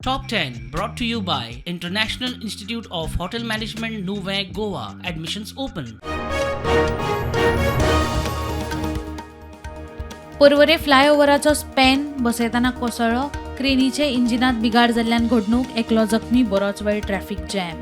Top 10 brought to you by International Institute of Hotel Management, Nuvem, Goa. Admissions open. Porvorim फ्लायओव्हराचो span बसयतना कोसळ्ळो. क्रेनीचे इंजिनात बिघाड जाल्ल्यान घडणूक, एकलो जखमी, बरोच वेळ ट्रॅफिक जॅम.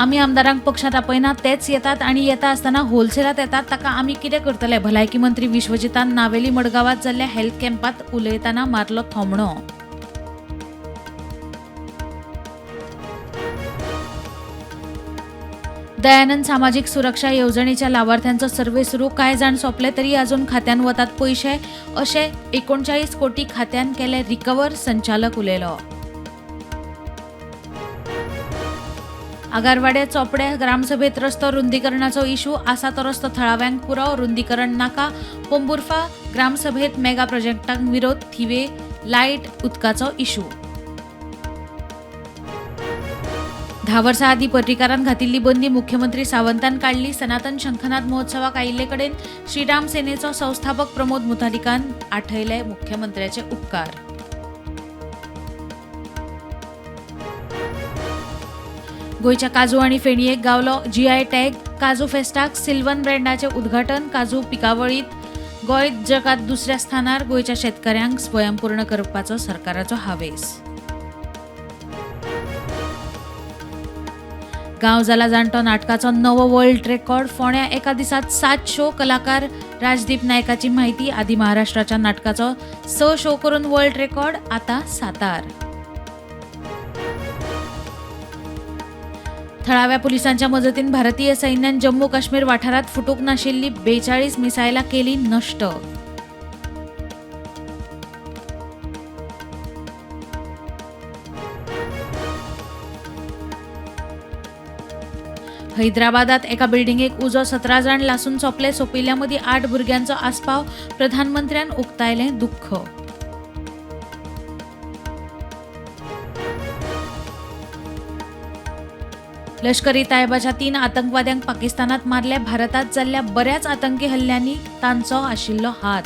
आमी आमदारांक पक्षांत आपयना, तेच येतात आनी येता आसतना होलसेलांत येतात, ताका आमी कितें करतले? भलायकी मंत्री विश्वजितान नावेली मडगांवांत जाल्ल्या हेल्थ कॅम्पात उलयतना मारलो थोमणो. दयानंद सामाजिक सुरक्षा येवजणेच्या लावार्थ्यांचो सर्वे सुरू. कांय जाण सोंपले तरी अजून खात्यान वतात पयशे, अशें 39 कोटी खात्यान केले रिकवर, संचालक उलयलो. आगारवाडे चोपड्या ग्रामसभेत रस्तो रुंदीकरणाचो इशू, आसा तो रस्तो थळाव्यांक पुरो, रुंदीकरण नाका. पोंबुर्फा ग्रामसभेत मेगा प्रोजेक्टांक विरोध, थिवे लायट उदकाचो इशू. 10 वर्सां आदीं पर्रीकारान घातिल्ली बंदी मुख्यमंत्री सावंतान काडली. सनातन शंखनाद महोत्सवाक आयिल्ले कडेन श्रीराम सेनेचो संस्थापक प्रमोद मुथालिकान आठयले मुख्यमंत्र्याचे उपकार. गोंयच्या काजू आनी फेणयेक गावलो जीआय टॅग. काजू फेस्टाक सिल्वन ब्रँडाचें उद्घाटन. काजू पिकावळींत गोंय जगांत दुसऱ्या स्थानार. गोंयच्या शेतकऱ्यांक स्वयंपूर्ण करपाचो सरकाराचो हावेस. गांव जाला जाणटो नाटकाचो नवो वर्ल्ड रेकॉर्ड. फोंड्या एका दिसात 7 शो. कलाकार राजदीप नायकाची माहिती. आदी महाराष्ट्राच्या नाटकाचो 6 शो करून वर्ल्ड रेकॉर्ड, आता सातार. थळाव्या पुलिसांच्या मजतीन भारतीय सैन्यान जम्मू काश्मीर वाठारांत फुटूंक नाशिल्ली 42 मिसायलां केली नश्ट. हैदराबादात एका बिल्डिंगेक उजो, 17 जाण लासून सोंपले. सोंपिल्ल्या मदीं 8 भुरग्यांचो आस्पाव. प्रधानमंत्र्यान उक्तायलें दुख्ख. लष्कर ए तायबाच्या 3 आतंकवाद्यांक पाकिस्तानात मारले. भारतात जाल्ल्या बऱ्याच आतंकी हल्ल्यांनी तांचो आशिल्लो हात.